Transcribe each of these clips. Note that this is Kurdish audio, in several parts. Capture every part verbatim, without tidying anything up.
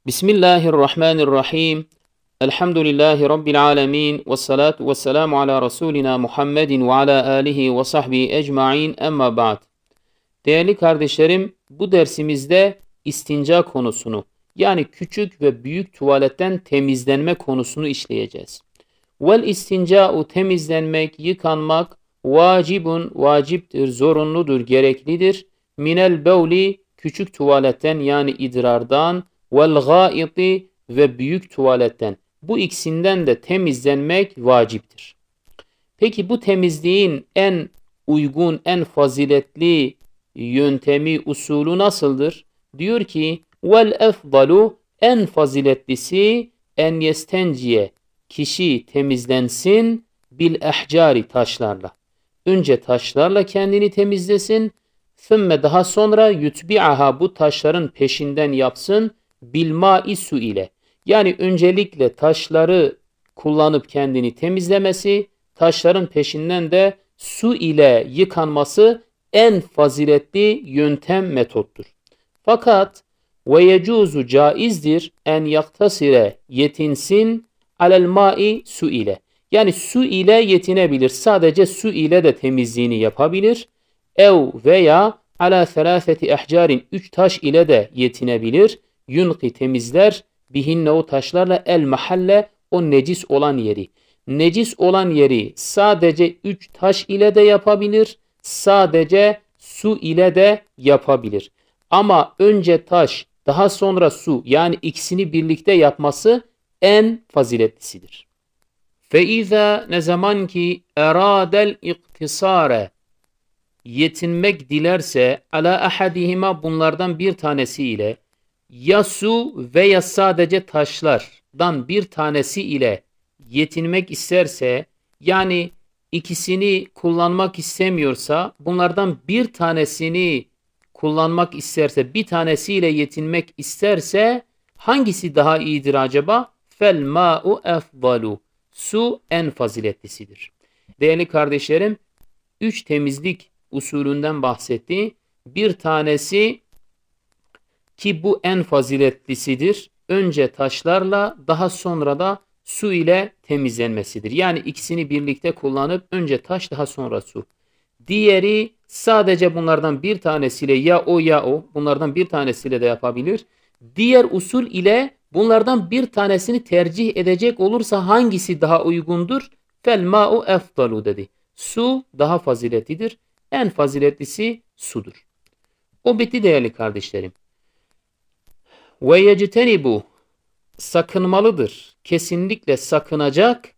Bismillahirrahmanirrahim. Elhamdülillahi Rabbil alemin. Ve salatu ve selamu ala Resulina Muhammedin ve ala alihi ve sahbihi ecmain. Emma ba'd. Değerli kardeşlerim, bu dersimizde istinca konusunu, yani küçük ve büyük tuvaletten temizlenme konusunu işleyeceğiz. Vel istinca'u, temizlenmek, yıkanmak, vacibun, vaciptir, zorunludur, gereklidir. Minel bevli, küçük tuvaletten, yani idrardan, vel gaiti, ve büyük tuvaletten. Bu ikisinden de temizlenmek vaciptir. Peki bu temizliğin en uygun, en faziletli yöntemi, usulü nasıldır? Diyor ki, vel efdalu, en faziletlisi, en yestenciye, kişi temizlensin, bil ehcari, taşlarla. Önce taşlarla kendini temizlesin. Sümme, daha sonra, yutbi'aha, bu taşların peşinden yapsın, bil ma'i, su ile. Yani öncelikle taşları kullanıp kendini temizlemesi, taşların peşinden de su ile yıkanması en faziletli yöntem, metottur. Fakat ve yecuzu, caizdir, en yaktasire, yetinsin, alel ma'i, su ile. Yani su ile yetinebilir. Sadece su ile de temizliğini yapabilir. Ev veya ala selaseti ehcarin, üç taş ile de yetinebilir. Yunqi, temizler, bihinne, o taşlarla, el mahalle, o necis olan yeri. Necis olan yeri sadece üç taş ile de yapabilir. Sadece su ile de yapabilir. Ama önce taş, daha sonra su, yani ikisini birlikte yapması en faziletlisidir. Fe iza, ne zaman ki, eradel iktisare, yetinmek dilerse, ala ahadihima, bunlardan bir tanesi ile, ya su veya sadece taşlardan bir tanesi ile yetinmek isterse, yani ikisini kullanmak istemiyorsa, bunlardan bir tanesini kullanmak isterse, bir tanesiyle yetinmek isterse, hangisi daha iyidir acaba? Fel ma'u efdalu. Su en faziletlisidir. Değerli kardeşlerim, üç temizlik usulünden bahsetti. Bir tanesi, ki bu en faziletlisidir, önce taşlarla, daha sonra da su ile temizlenmesidir. Yani ikisini birlikte kullanıp önce taş, daha sonra su. Diğeri, sadece bunlardan bir tanesiyle, ya o ya o, bunlardan bir tanesiyle de yapabilir. Diğer usul ile bunlardan bir tanesini tercih edecek olursa hangisi daha uygundur? Fel ma'u efdalu, dedi. Su daha faziletlidir. En faziletlisi sudur. O bitti, değerli kardeşlerim. Ve yectenibu, sakınmalıdır, kesinlikle sakınacak,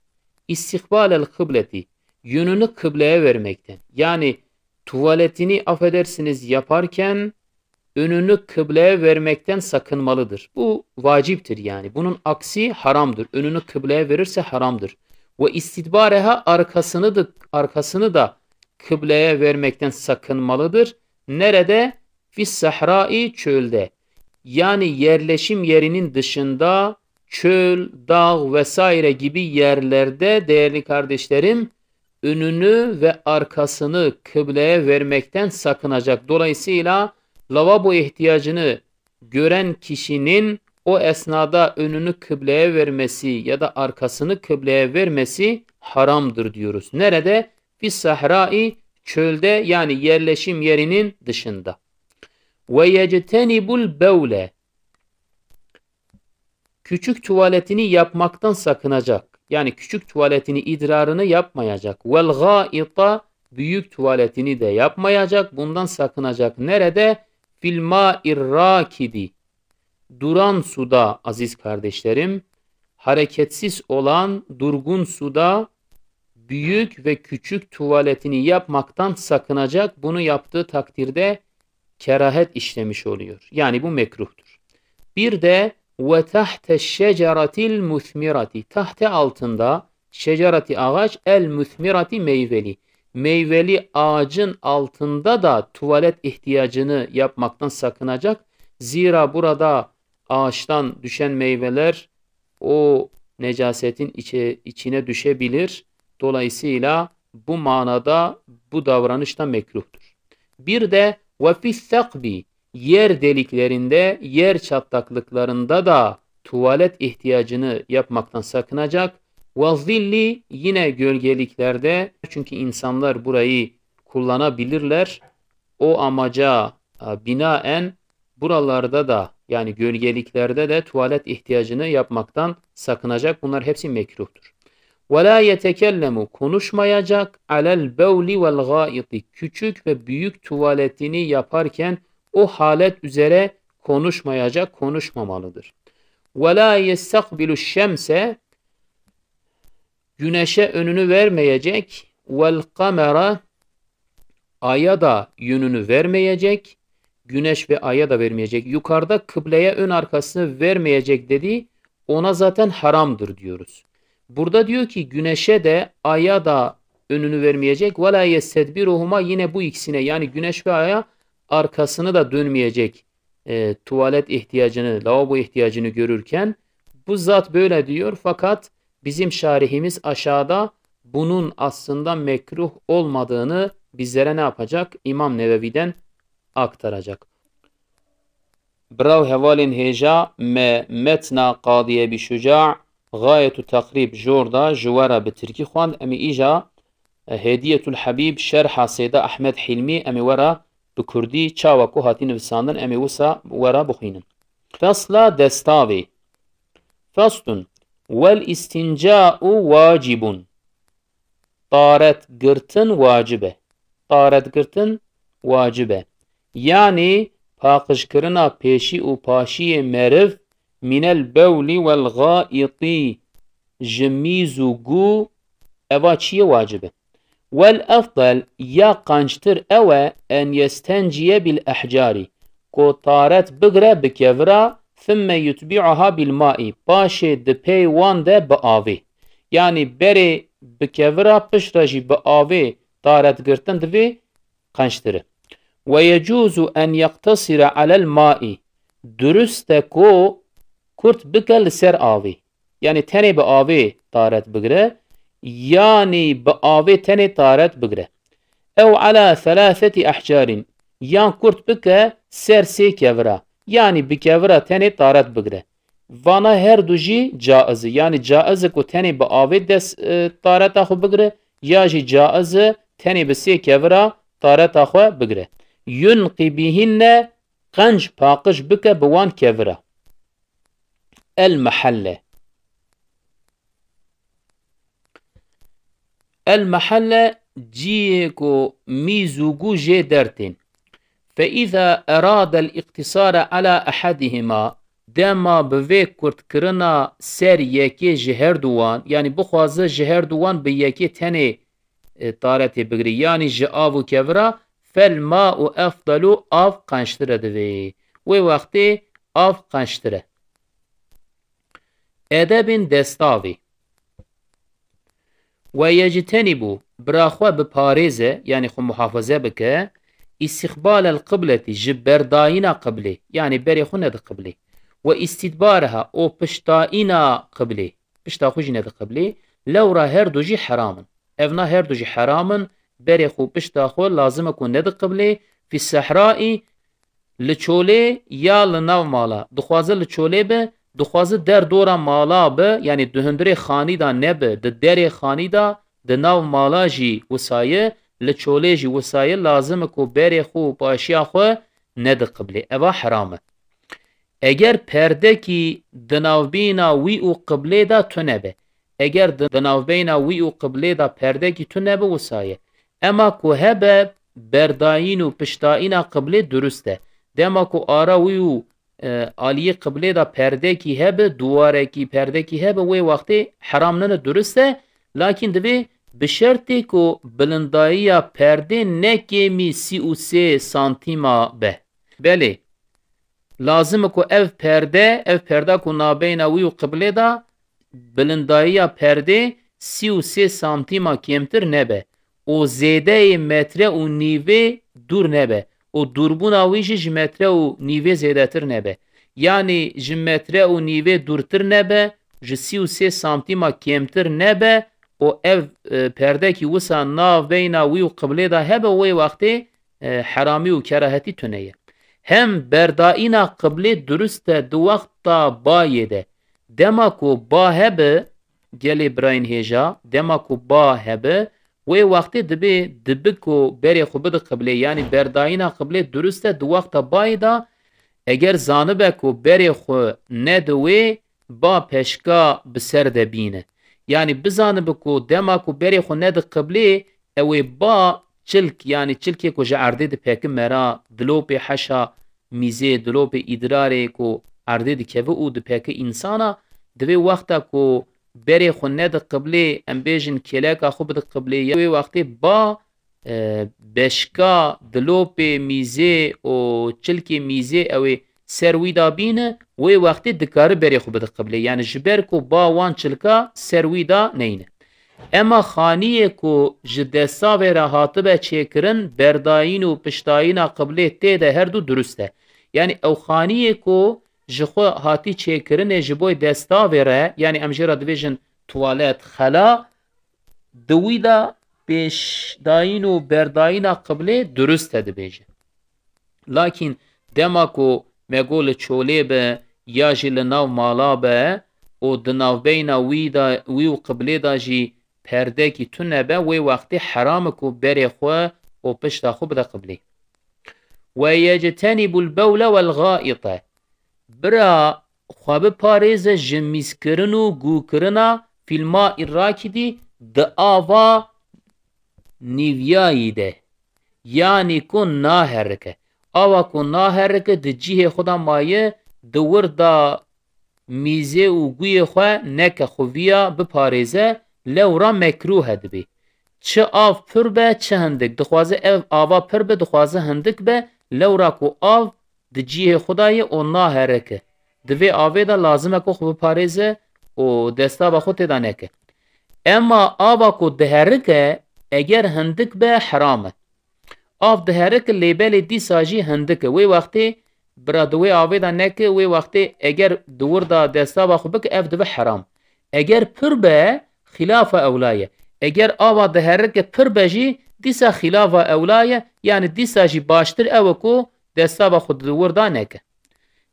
istikbalel kıbleti, yönünü kıbleye vermekten. Yani tuvaletini, affedersiniz, yaparken önünü kıbleye vermekten sakınmalıdır. Bu vaciptir yani. Bunun aksi haramdır. Önünü kıbleye verirse haramdır. Ve istidbareha, arkasını da, arkasını da kıbleye vermekten sakınmalıdır. Nerede? Fis sahrai, çölde. Yani yerleşim yerinin dışında, çöl, dağ vesaire gibi yerlerde, değerli kardeşlerim, önünü ve arkasını kıbleye vermekten sakınacak. Dolayısıyla lavabo ihtiyacını gören kişinin o esnada önünü kıbleye vermesi ya da arkasını kıbleye vermesi haramdır diyoruz. Nerede? Fis sahrai, çölde, yani yerleşim yerinin dışında. Ve yectenibul bevle, küçük tuvaletini yapmaktan sakınacak. Yani küçük tuvaletini, idrarını yapmayacak. Vel gaita, büyük tuvaletini de yapmayacak. Bundan sakınacak. Nerede? Fil ma'ir rakidi. Duran suda, aziz kardeşlerim, hareketsiz olan durgun suda büyük ve küçük tuvaletini yapmaktan sakınacak. Bunu yaptığı takdirde kerahet işlemiş oluyor. Yani bu mekruhtur. Bir de ve tahte şeceratil musmirati. Tahte, altında, şecerati, ağaç, el musmirati, meyveli. Meyveli ağacın altında da tuvalet ihtiyacını yapmaktan sakınacak. Zira burada ağaçtan düşen meyveler o necasetin içe-, içine düşebilir. Dolayısıyla bu manada bu davranış da mekruhtur. Bir de ve fis sakbi, Yer deliklerinde, yer çatlaklıklarında da tuvalet ihtiyacını yapmaktan sakınacak. Ve zilli, yine gölgeliklerde, çünkü insanlar burayı kullanabilirler. O amaca, e, binaen buralarda da, yani gölgeliklerde de tuvalet ihtiyacını yapmaktan sakınacak. Bunlar hepsi mekruhtur. Ve la yetekellemu, konuşmayacak, alel bevli vel gaiti, küçük ve büyük tuvaletini yaparken o halet üzere konuşmayacak, konuşmamalıdır. Ve la yestakbilu şemse, güneşe önünü vermeyecek, vel kamera, aya da yönünü vermeyecek, güneş ve aya da vermeyecek. Yukarıda kıbleye ön arkasını vermeyecek dedi. Ona zaten haramdır diyoruz. Burada diyor ki güneşe de aya da önünü vermeyecek. Ve la yestedbiruhuma, yine bu ikisine, yani güneş ve aya arkasını da dönmeyecek, e, tuvalet ihtiyacını, lavabo ihtiyacını görürken. Bu zat böyle diyor fakat bizim şarihimiz aşağıda bunun aslında mekruh olmadığını bizlere ne yapacak? İmam Nevevi'den aktaracak. Biraw hevalên hêja me metna Qadî Ebî Şuca Gayetu Teqrîb jor da ji we re bi tirkî xwend. Em ê îja, e, Hediyetul Habîb şerha Seyda Ahmed Hilmî em ê we re bi kurdî çawa ku hatî nivisandin em ê wisa we re bixwînin. Fesla destavê. Feslun. Wel îstinca'u wacibun. Taret girtin wacib e. Taret girtin wacib e. Yanî paqijkirina pêşî û paşiyê meriv mînel bewlî wel gaîtî ji mîz û gû, eva çi ye, wacib e. Wel efdel, ya qenctir ew e, en yestenciye bil ehcarî, ku taret bigre bi kevira, thumme yutbi'uha bil ma'i, paşê di pey wan de bi avê. Yanî berê bi kevira, piştre jî bi avê taret girtin divê qenctir e. Ve yecuzu en yeqtesire alel ma'i, durust e ku kurt bike li ser avê. Yanî tenê bi avê taret bigire, yanî bi avê tenê taret bigire. Ew ala thelatheti ahcarin, yan kurt bike ser sê kevira, yanî bi kevira tenê taret bigire. Vana her du jî caiz e. Yanî caiz e ku tenê bi avê dest, e, tareta xwe bigire, ya jî caiz e tenê bi sê kevira tareta xwe bigire. Yunqi bihinne, qenc paqij bike bi wan kevira. El mehelle. El mehelle ciyê ku mîz û gû jê dertên. Fe îza eradel îqtisare ala ehedihima, dema bi vê kurtkirina ser yekê ji her du wan, yanî bixwaze ji her du wan bi yekê tenê, e, taretê bigirî, yanî ji av û kevira, fel ma'u efdalu, av qençtir e divê. Wê wextê av qençtir e. Edebên destavê. Ve yectenîbû, bira xwe biparêze, yanî xwe muhafaze bike, îstîqbalel qibleti, ji berdayîna qiblê, yanî berê xwe nedi qiblê. Ve îstîdbareha, û piştayîna qiblê, pişta xwe jî nedi qiblê, lewra her du jî heram in. Evna her du jî heram in, berê xwe û pişta xwe lazim e ku nedi qiblê, fî sehraî, li çolê ya li nav mala. Dixwaze li çolê be, dixwaze der dora mala be, yanî di hundirê xanî de nebe, di derê xanî de, di nav mala jî wisa ye, li çolê jî wisa ye, lazim e ku berê xwe û paşiya xwe nedi qiblê. Eva heram e. Eger perdekî di navbîna wî û qiblê de tune be, eger di, di navbeyna wî û qiblê de perdekî tune be, wisa ye. Ema ku hebe berdayîn û piştayîna qiblê durust e. Dema ku ara wî û, e, aliyê qiblê de perdekî hebe, duwarekî, perdekî hebe, wê wextê heram nine, durust e. Lakîn divê bi şertê ku bilindayiya perdê ne kêmî sî û sê santîma be. Belê, lazim e ku ev perde, ev perda ku nabeyna wî û qiblê de, bilindayiya perdê sî û sê santîma kêmtir nebe û zêdeyê metre û nîvê dûr nebe û dûrbûna wî jî ji metre û nîvê zêdetir nebe. Yanî ji metre û nîvê dûrtir nebe, ji sî û sê santîma kêmtir nebe û ev, e, perdekî wisa navbeyna wî û qiblê de hebe, wê wextê, e, heramî û kerahetî tune ye. Hem berdayîna qiblê durist e di wexta bayê de. Dema ku ba hebe, gelê birayên hêja, dema ku ba hebe, wê wextê dibê dibi ku berê xwe bide qiblê, yanî berdayîna qiblê durist e di wexta bayê de, eger zanibe ku berê xwe nedi wê, ba peşka bi ser de bîne. Yanî bizanibe ku dema ku berê xwe nedi qiblê, ew ê ba çilk, yanî çilkê ku ji erdê dipeke mera, dilopê heşa mîzê, dilopê îdrarê ku erdê dikeve û dipeke însana, divê wexta ku berê xwe nedi qiblê, em bêjin kêleka xwe bide qiblê, ya wê wextê ba, e, beşka dilopê mîzê û çilkê mîzê ew ê ser wî de bîne, wê wextê dikare berê xwe bide qiblê. Yanî ji ber ku ba wan çilka ser wî de neyne. Ema xaniyê ku ji destavê re hatibe çêkirin, berdayîn û piştayîna qiblê tê de her du durist e. Yanî ew xaniyê ku ji xwe hatî çêkirinê ji bo destavê re, yanî em jê re dibêjin tuwalet, xela, di wî de pêşdayîn û berdayîna qiblê durist e dibêje. Lakîn dema ku me got li çolê be ya jî li nav mala be û di navbeyna wî de, wî û qiblê de jî perdekî tune be, wê wextê heram e ku berê xwe û pişta xwe bide qiblê. Ve yectenibul bewle vel gaîte. Bira xwe biparêze ji mîzkirin û gûkirina fîl maî rakidî, di ava nîvyayî de, yanî ku naherike. Ava ku naherike di cihê xwe de maye, di wir de mîzê û guyê xwe neke, xwe viya biparêze, lewra mekrûh e dibê. Çi av pir be, çi hindik. Dixwaze ev ava pir be, dixwaze hindik be, lewra ku av di cihê xwe de ye û naherike. Di vê avê de lazim e ku xwe biparêze û destava xwe tê de neke. Ema ava ku diherike, eger hindik be, heram e. Av diherike, lê belê dîsa jî hindik e. Wê wextê bira di wê avê de neke, wê wextê eger di wir de destava xwe bike, ev dibe heram. Eger pir be, xîlafa ewla ye. Eger ava diherike pir be jî, dîsa xîlafa ewla ye, yanî dîsa jî baştir ew e ku destava xwe di wir de neke.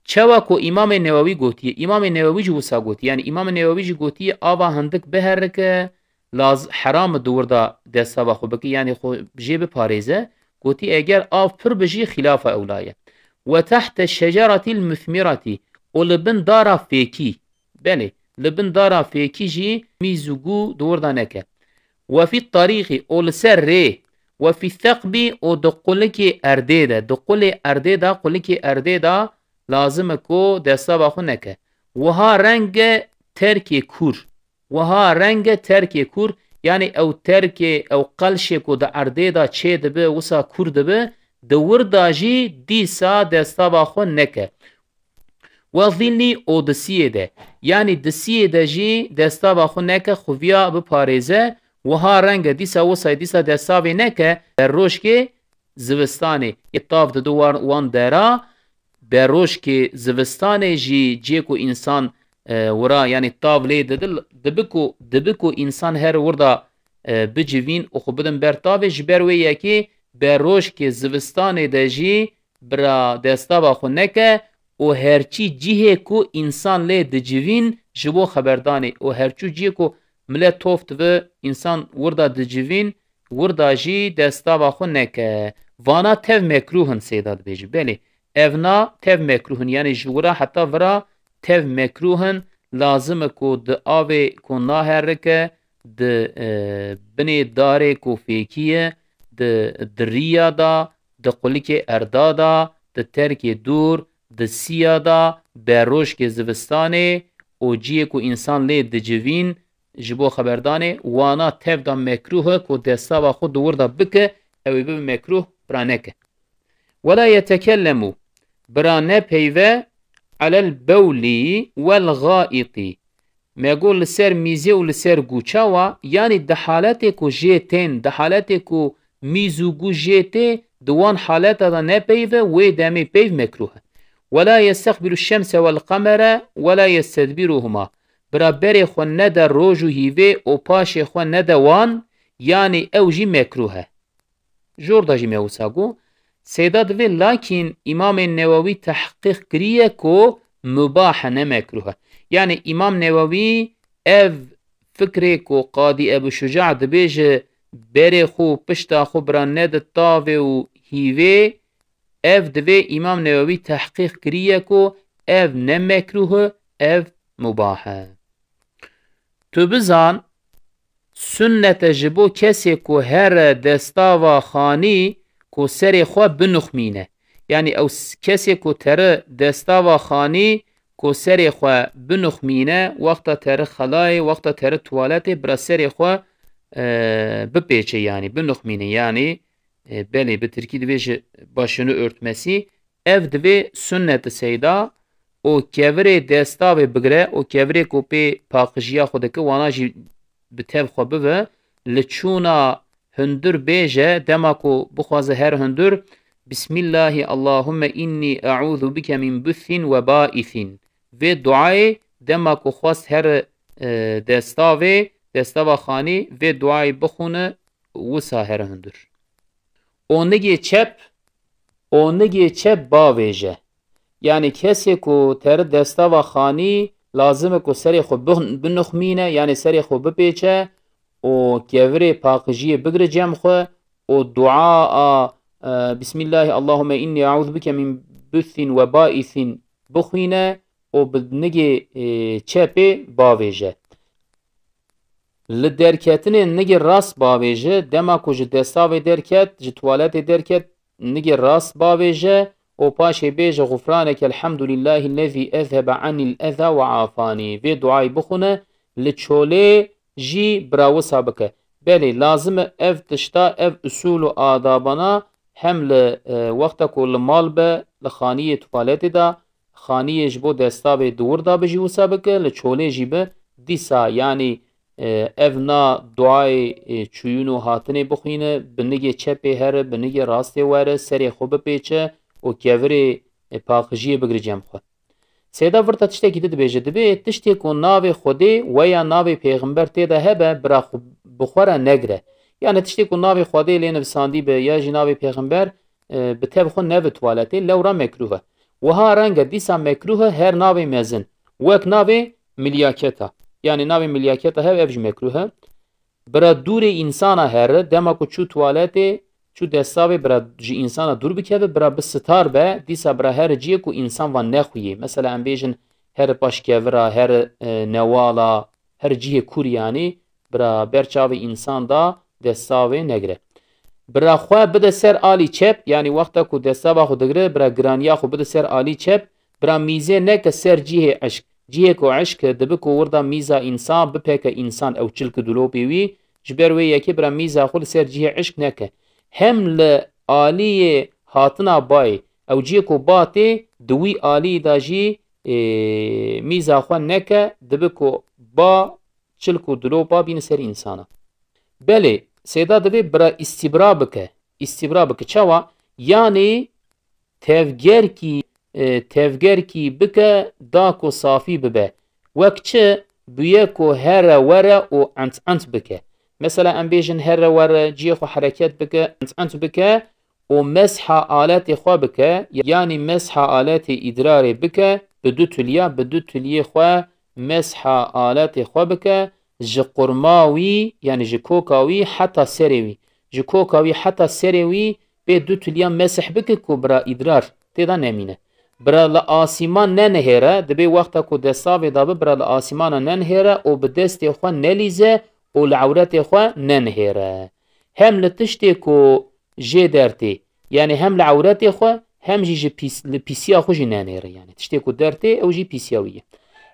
Çawa ku Îmamê Newewî gotiye, Îmamê Newewî jî wisa gotiye. Yanî Îmamê Newewî jî gotiye, ava hindik biherike, laz-, heram e di wir de destava xwe bike, yanî xwe jê biparêze. Gotî, eger av pir be jî xîlafa ewla ye. Ve tehte şeceratil musmiratî, û li bin dara fêkî. Belê, li bin dara fêkî jî mîz û gû di wir de neke. Ve fî tarîxî, û li ser rê. Ve fî theqbî, û di qulikê erdê de, di qulê erdê de, qulikê erdê de lazim e ku destava xwe neke. Wiha renge terkê kûr. Wiha renge terkê kûr, yanî ew terkê, ew qelşê ku di erdê de çê dibe, wisa kûr dibe, di wir de jî dîsa destava xwe neke. Ve zîllî, û di siyê de. Yanî di siyê de jî destava xwe neke, xwe viya biparêze. Wiha renge dîsa wisa dîsa destavê neke, berojkê zivistanê. Ê tav dide war-, wan dera, berojkê zivistanê jî ciyê ku însan, e, wira, yanî tav lê dide, dibi ku, dibi ku însan her wir de, e, bicivîn û xwe bidin ber tavê, ji ber wê yekê berojkê zivistanê de jî bira destava xwe neke û herçî cihê ku însan lê dicivîn ji bo xeberdanê û herçû cihê ku milet tof dibe, însan wir de dicivîn, wir de jî destava xwe neke. Vana tev mekrûh in, sêda dibêje. Belê, evna tev mekrûh in, yanî ji wira heta vira tev mekrûh in, lazim e ku di avê ku naherike, di, e, binê darê ku fêkî ye, di, di riya de, di qulikê erda de, di terkê dûr, di siya de, berojkê zivistanê û ciyê ku însan lê dicivîn ji bo xeberdanê, wana tev de mekrûh e ku destava xwe di wir de bike, ew ê bibe mekrûh, bira neke. Wela yetekellemu, bira nepeyve, alel bewlî wel gaîtî. Me got li ser mîzê û li ser gû. Çawa? Yanî di haletê ku jê tên, di haletê ku mîz û gû jê tê, di wan haleta de nepeyve, wê demê peyv mekrûh e. Wela yesteqbîlu şemse wel qemere wela yestedbîruhuma. Bira berê xwe nede roj û hîvê û paşê xwe nede wan, yanî ew jî mekrûh e. Jor de jî me wisa got, Seyda divê, lakîn Îmamê Newewî tehqîq kiriye ku mubah e, ne mekruh e. Yanî Îmam Newewî ev fikrê ku Qadî Ebu Şuca dibêje, berê xwe û pişta xwe bira nede tavê û hîvê, ev divê Îmam Newewî tehqîq kiriye ku ev ne mekruh e, ev mubah e. Tu bizan, sunnet e ji bo kesê ku here destava xanî ku serê xwe binuxmîne. Yanî ew s-, kesê ku tere destava xanî ku serê xwe binuxmîne, wexta tere xelayê, wexta tere tuwaletê bira serê xwe, e, bipêçe, yanî binuxmîne, yanî, e, belê bi tirkî dibêje başını örtmesi, ev divê sunnet e seyda û kevirê destavê bigire û kevirê ku pê paqijiya xwe dike, wana jî bi tev xwe bive, li çûna hundir bêje, dema ku bixwaze here hundir, Bismillahî Allahümme inni e'ûzu bike min buthin ve bâithin. Vê duayê dema ku xwest here, e, destavê, destava xanî, vê duayê bixwine, wisa here hundir. Onigê çep, onigê çep bavêje. Yanî kesê ku tere destava xanî, lazim e ku serê xwe bix-, binuxmîne, yanî serê xwe bipêçe û kevirê paqijiyê bigire cem xwe û dua a, e, Bismillahî Allahümme inni e'ûzu bike min buthin ve bâithin bixwîne û bi nigê, e, çepê bavêje. Li derketinê nigê rast bavêje, dema ku ji destavê derket, ji tuwaletê derket, nigê rast bavêje û paşê bêje, Xufraneke elhamdulîllahî lezî ezhebe anîl eza ve afanî. Vê duayê bixwine, li çolê jî bira wisa bike. Belê, lazim e ev tişta, ev usul û adabana hem li, e, wexta ku li mal be, li xaniyê tuwaletê de, xaniyê ji bo destavê di wir de bi jî wisa bike, li çolê jî bi dîsa, yanî, e, ev na duayê, e, çûyîn û hatinê bixwîne, bi nigê çepê here, bi nigê rastê were, serê xwe bipêçe û kevirê, e, paqijiyê bigire cem xwe. Seyda virta tiştekî di dibêje, dibê tiştê ku navê Xwedê weya navê pêxember tê de hebe, bira xwe, bi xwe re negire. Yanî tiştê ku navê Xwedê lê nivisandî be ya jî navê pêxember, e, bi tev xwe neve tuwaletê, lewra mekruh e. Wiha reng e, dîsa mekruh e her navê mezin. Wek navê milyaketa. Yanî navê milyaketa hev, ev jî mekruh e. Bira dûrê însana here, dema ku çû tuwaletê, çû destavê, bira ji însana dûr bikeve, bira bi sitar be, dîsa bira here cihê ku însan van nexuyê. Mesela em bêjin here paş kevira, here, e, newala, here cihê kûr yanî, bira ber çavê însan da destavê negire. Bira xwe bide ser alî çep, yanî wexta ku destava xwe digire, bira giraniya xwe bide ser alî çep, bira mîzê neke ser cihê eşk. Cihê ku eşk e, dibe ku wir de mîza însan bipeke însan ew çilk û dilopê wî, ji ber wê yekê bira mîza xwe li ser cihê eşk neke. Hem li aliyê hatina bayê, ew cihê ku ba tê, di wî aliyî de jî, ê, mîza xwe neke, dibe ku ba çilk û dilopa bîne ser însana. Belê, seyda divê bira îstîbra bike. Îstîbra bike. Çawa? Yanî tevgerkî, e, tevgerkî bike da ku safî bibe. Wek çi? Bûye ku here were û ent ent bike. Mesela em bêjin here were, cihê xwe hereket bike, ent ent bike û mesha aletê xwe bike, yanî mesha aletê îdrarê bike, bi du tuliya, bi du tuliyê xwe mesha aletê xwe bike, ji qurma wî, yanî ji koka wî heta serê wî. Ji koka wî heta serê wî bê du tuliya mesih bike ku bira îdrar tê de nemîne. Bira li asîman nenihêre, dibê wexta ku destavê dabe bira li asîmana nenihêre û bi destê xwe nelîze û li ewretê xwe nenihêre. Hem li tiştê ku jê dertê, yanî hem li ewretê xwe, hem jî ji pîs-, li pîsiya xwe jî nenêre. Yanî tiştê ku dertê, ew jî pîsiya wî ye.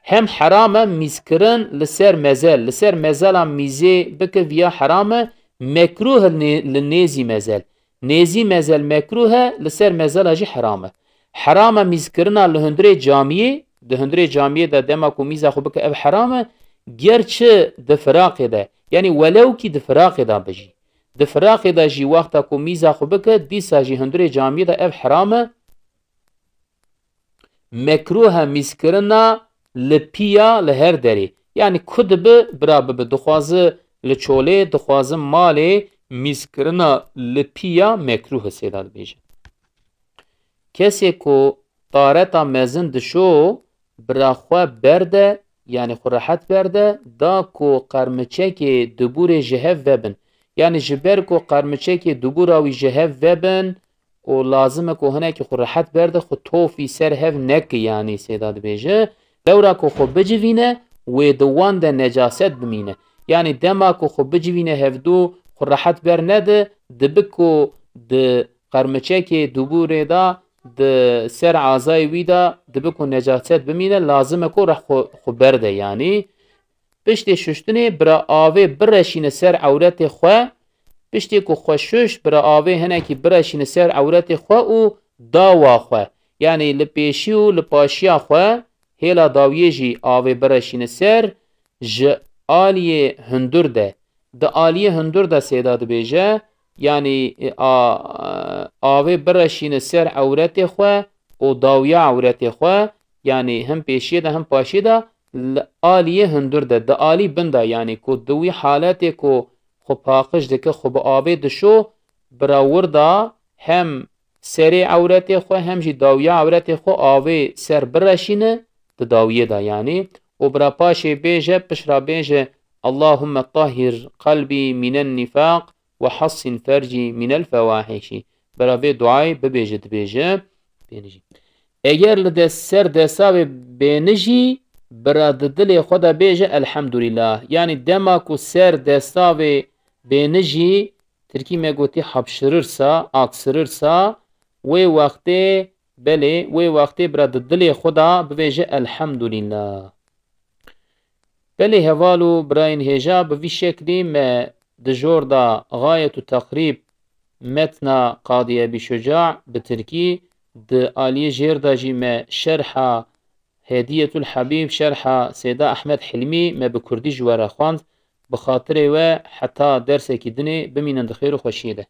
Hem heram e mîzkirin li ser mezel, li ser mezela mîzê bike viya heram e, mekruh e nê-, li nêzî mezel. Nêzî mezel mekruh e, li ser mezela jî heram e. Heram e mîzkirina li hundirê camiyê, di hundirê camiyê de dema ku mîza xwe bike ev heram e, gerçi di firaqê de, yanî welewkî di firaqê de be jî. Di firaqê de jî wexta ku mîza xwe bike, dîsa jî hundirê camiyê de ev heram e. Mekruh e mîzkirina li piya li her derê. Yanî ku dibi bira bibi. Dixwazi li çolê, dixwazi malê, mîzkirina li piya mekruh e sêda dibêje. Kesê ku tareta mezin dişo bira xwe berde, yanî xwe rehet berde, da ku qermiçekê dubûrê ji hev vebin. Yanî ji ber ku qermiçekê dubûra wî ji hev vebin û lazim e ku hinekî xwe rehet berde, xwe tofî ser hev neke, yanî sêda dibêje. Lewra ku xwe bicivîne, wê di wan de necaset bimîne. Yanî dema ku xwe bicivîne hevdû, xwe rehet bernede, dibi ku di qermiçekê dubûrê de, di ser azayê wî de, dibi ku necaset bimîne, lazim e ku reh xwe, xwe berde, yanî. Piştê şuştinê bira avê bireşîne ser ewretê xwe. Piştê ku xwe şuşt, bira avê hinekî bireşîne ser ewretê xwe û dawa xwe. Yanî li pêşî û li paşiya xwe, hêla dawiyê jî avê bireşîne ser, ji aliyê hundur de. Di aliyê hundur de sêda dibêje, yanî, e, a, avê bireşîne ser ewretê xwe û dawiya ewretê xwe, yanî him pêşiyê de him paşiyê de, li aliyê hundur de, di alî bin de, yanî ku di wî haletê ku xwe paqij dike, xwe bi avê dişo, bira wir de hem serê ewretê xwe hem jî dawiya ewretê xwe avê ser bireşîne di dawiyê de, yanî. Û bira paşê bêje, pişra bêje, Allahumme tahhir qelbî mînen nîfaq ve hassin fercî mînel fewahişî. Bira vê duayê bibêje, dibêje, bênijî. Eger li dest ser destavê bênijî, bira di dilê xwe de bêje, Elhamdulillah. Yanî dema ku ser destavê bênijî, tirkî me gotî hapşirirsa, aksirirsa, wê wextê, belê, wê wextê bira di dilê xwe de bibêje, Elhamdulillah. Belê heval û birayên hêja, bi vî şeklî me di jor de Gayet û Teqrîb metna Qadî Ebî Şuca bi tirkî, di aliyê jêr de jî me şerha Hediyetul Habîb, şerha Seyda Ehmed Hilmî me bi kurdî ji we re xwend. Bi xatirê we heta dersekî dinê bimînin di xêr û xweşiyê de.